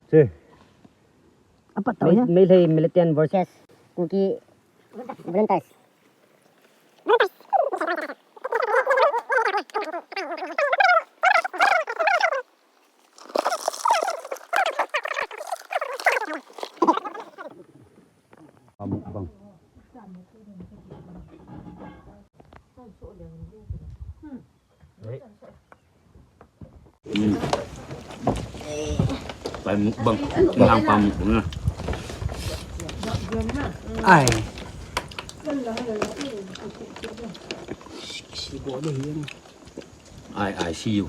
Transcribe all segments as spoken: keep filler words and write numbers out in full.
Che. Apat tau Mei-, ya. Meitei militant versus Kuki volunteers. Pamukbang. Hmm. Pamukbang. Pamukbang. Ai. Sibo de hian. Ai, ai, see you.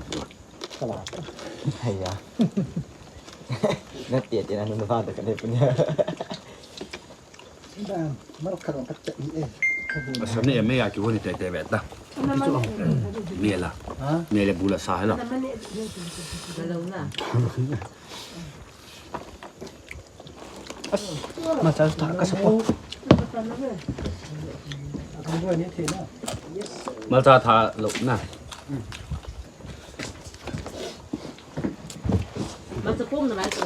Kala. Haiya. Na te te na nu ba da ka ne punya. Ba, mar ka rong ka che ni e. Asa ne me ya ki woni te te ve ta. Me la. Ha? Me le bula sa la. As, malcha tha ka sa po. Malcha tha lo na. Malcha pom na mai ko.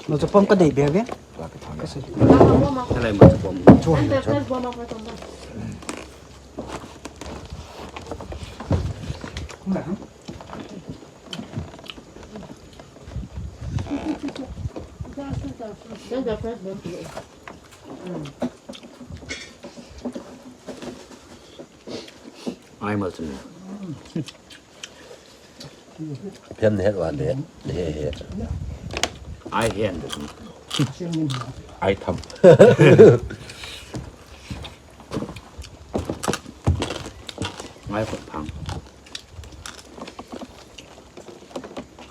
Malcha pom ka dei be be. Ka sa. Ka lai malcha pom. Chua. Ai malcha. Phian het wa de, he he. Ai hen de. Ai tham. Ngai khut phang.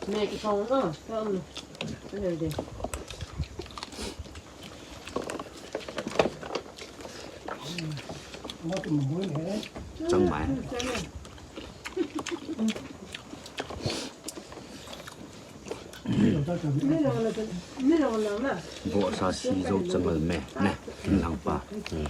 Me ki phong no, ka um. Ka ne de. Chang mai. Bo sa si zo changal me, ne, in lang pa. Ne.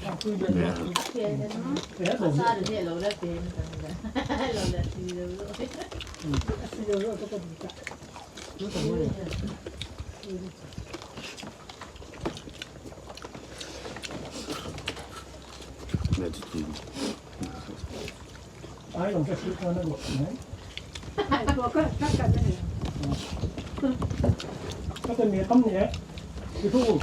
Ne, ti, ti. Ai, lòng cái sữa nó luộc này. Ai, luộc cái, cắt cắt cái này. Cắt cái miếng tấm này. Cái thu.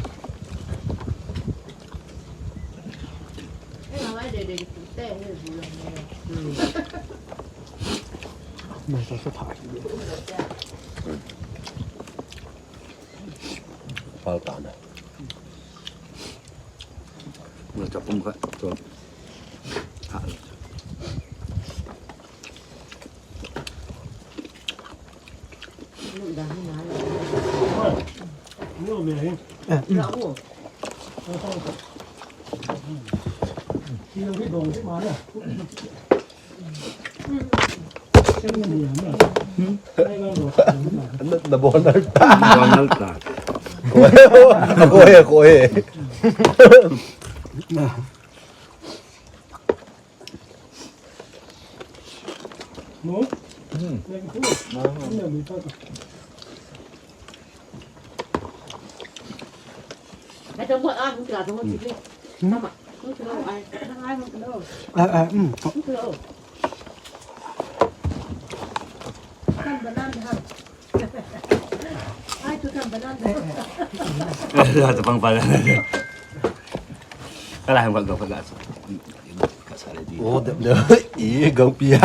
Cái nào ấy để, để, để, để, để. Này, sao sao thải. Pal ta na. Malcha pom kha, to. Ha. Na, na bonal ta. Bonal ta. Kohe, kohe. Ai, tu kan banan. Lah, tu pang pala. Kalah yang buat gopal lah. Kat sana di. Oh, dah, dah. Ih, gopal.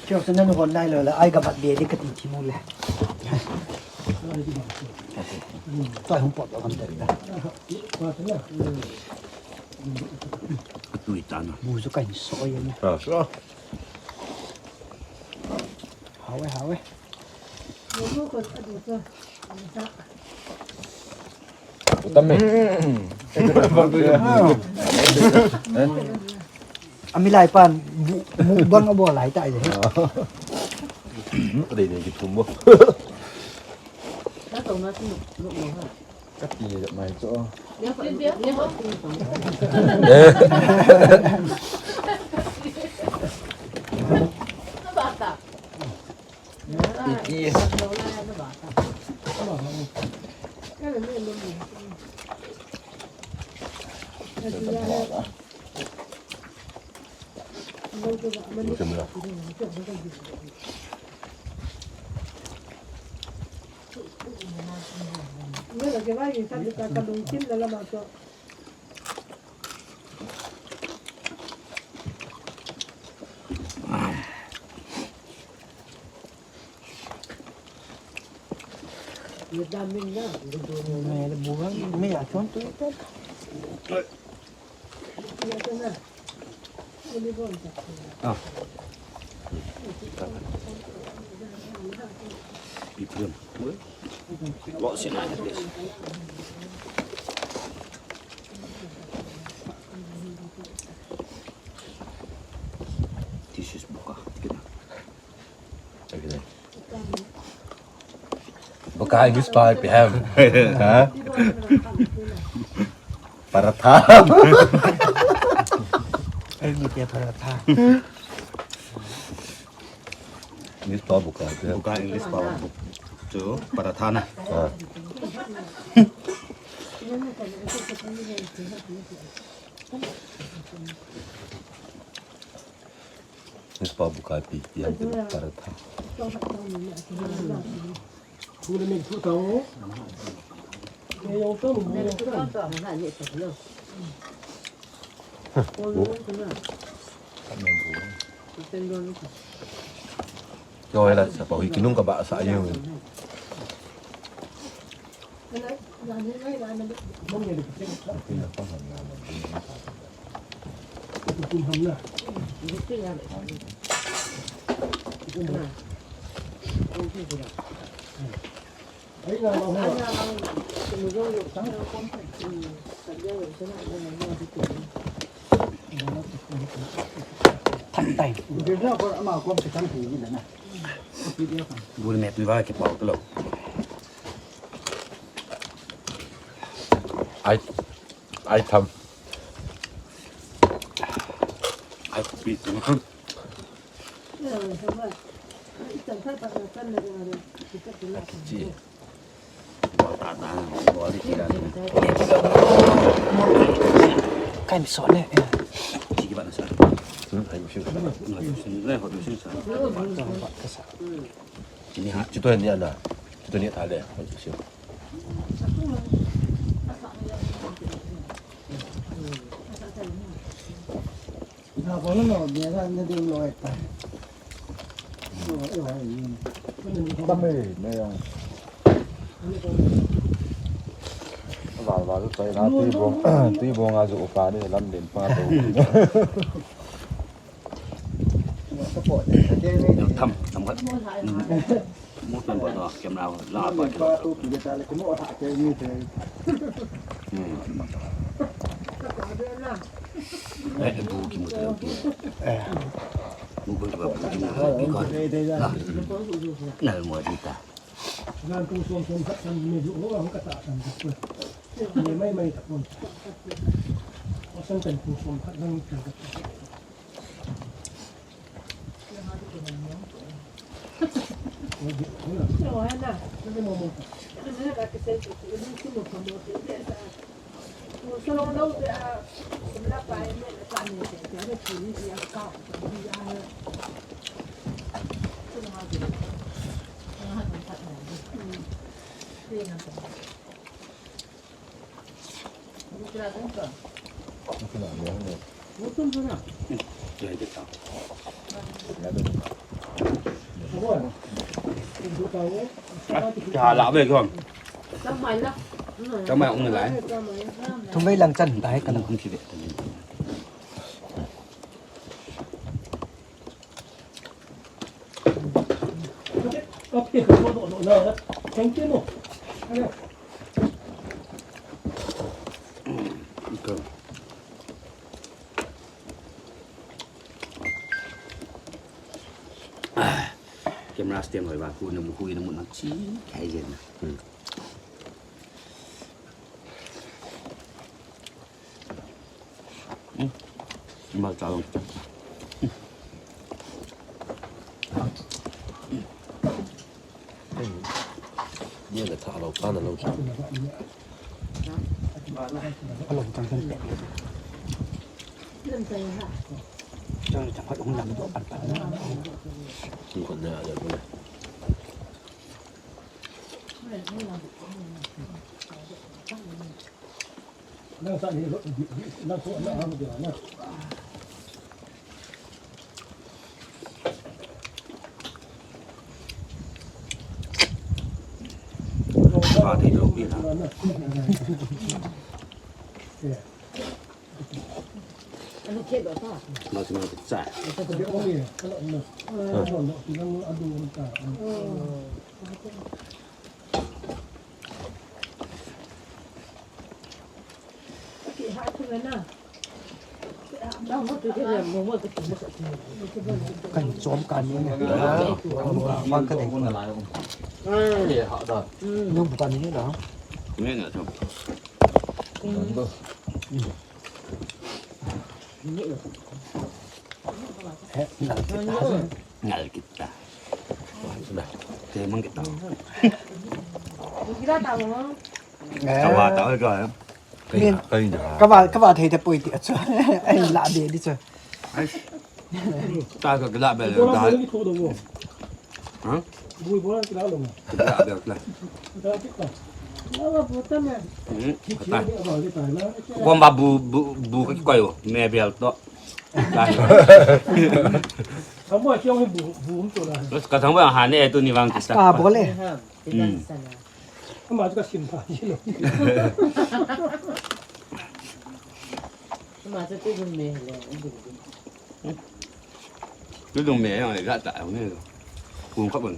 Kyo sana nukon nai lo la. Ai, gabat dia, dia kati timu lah. Tu ai hong pot kan dah. Tu itana. Buzu kan so ya. Ah, so. Hawe, hawe. Utam eh. Ami lai pan, bu-, mukbang abo lai ta je. Dei dei ki thum bo. Kati mai cho. Ibrahim. Lo sila na, please. This is buka. Kita. Okay. Buka English pa ipi ham? Ha? Paratha. Ei, mi tia paratha. English pa buka ipi ham? Buka English pa buk. Chu paratha na. Ha. English pa buka ipi ham? Paratha. Yo, ela sa pa hui kinung ka ba sa yo. Thang tai. Bul met mi ba kipau talo. Ai, ai tham. Ai pi. Chi. Kai mi so le. Chi ki ba na sa. Hmm, hai mi shu sa. Hai mi shu sa. Ka sa. Chi ni ha, chi to ni ana. Chi to ni tha le. Hai mi shu. Tam e, ne jong. Val val sai na tui bong, tui bong a ju pa ni lam den pa to. Tham, tham khat. Mu pen bol to, camera la pa ke. Hmm. Eh, bu ki mu to. Eh. Bu bu bu ki mu to. Ko. Na. Na mo di ta. Nan tu som som khat san me ju ho ang ka ta san. Ni mai mai ta kon. Ko san kan tu som khat nan ka. Kiha la ve kon. Chang mai um lai. Thum vei lang chan tai ka. Lang kum thi ve. Camera stand hoi ba, hu na mu, hu na mu na chi, kai jen na. Hmm. Hmm. Mal cha long. Hmm. Ni le tha lo, pa na lo tha. A lo chang chang pe. Chang chang khat hung lam to pan pan. Kum khat na le le. Ba thei lou pi la. Anu khe do ta. Ma ma cha. Kan chom kan ni na. Fan ka dei. Nung bukan ni na. Ni na chom. He, ngal kita. Ngal kita. Te mang kita. Kita tahu. Kawa tahu ka. Min, kawa, kawa thei te poi ti achu. Ai la be di chu. Ai. Ta ka la be le da. Ha? Bui bo la ki la lo. Ki la be la. Da ki ka. La ba bo ta me. Hmm. Ki ki ba ki ta la. Kom ba bu bu bu ka ki koi o. Me bel to. Thang bo ki ong bu bu to la. Ka thang bo ha ne tu ni vang ki sa. Ka bo le. Hmm. Ama chu ka sim pha ji lo. Ama chu tu dum me le, tu dum. Tu dum me ya le ga ta ne. Kun ka ban.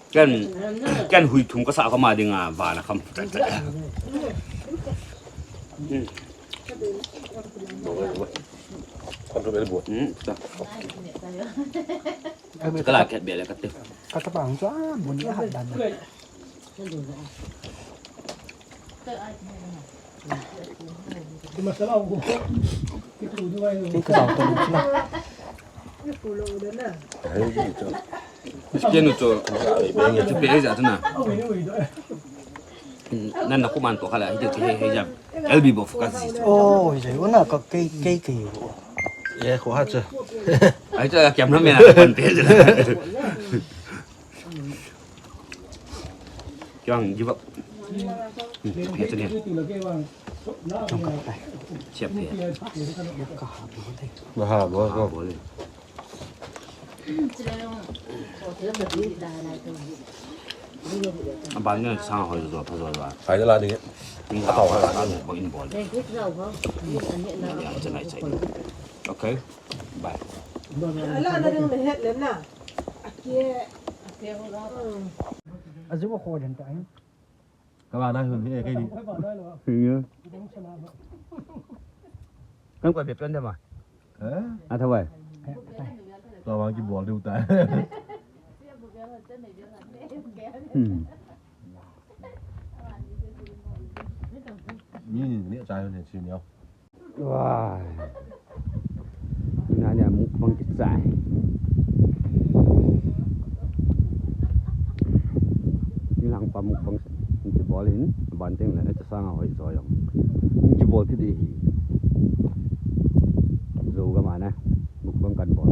Ken, ken hui thum ka sa ka ma ding a, va na kham. Hmm. Kan tu be bu. Hmm, ta. Ka la khet be le ka te. Ka ta pang chu a, mun ni a hat dan. Kei ka dau ta ni na. Kei nu chu, chu pe ja na. Nan na kuman to khala, hi te he he ja. L B bo focus ji. Oh, hi ja. Ona ka kei, kei, kei. Ye, ko ha chu. Ai chu camera man a pan te ja. Kyang give up. Ye chu ni. Siap ye. Ba ha, bo, bo. Bo le. Aban ne sang hoi zo, pha zo zo. Hai la ding. Ni ka hoi la ni bo in bo le. Ya, chana chai. Okay. Bye. Ala na ding le het le na. Akie. Azie ko kho den ta. Ka ba na hun he kai ni. Kan ko be pen de ma. Eh? A thawai. To ba ki bol diu ta. Hmm. Ni ni cha ni chi ni. Wah. Ina nia mukbang kichai. Nilang pa mukbang kibol in, banting le, eh, chasanga hoi zo jong kibol kit hi. Zo gam a na, mukbang kan bol.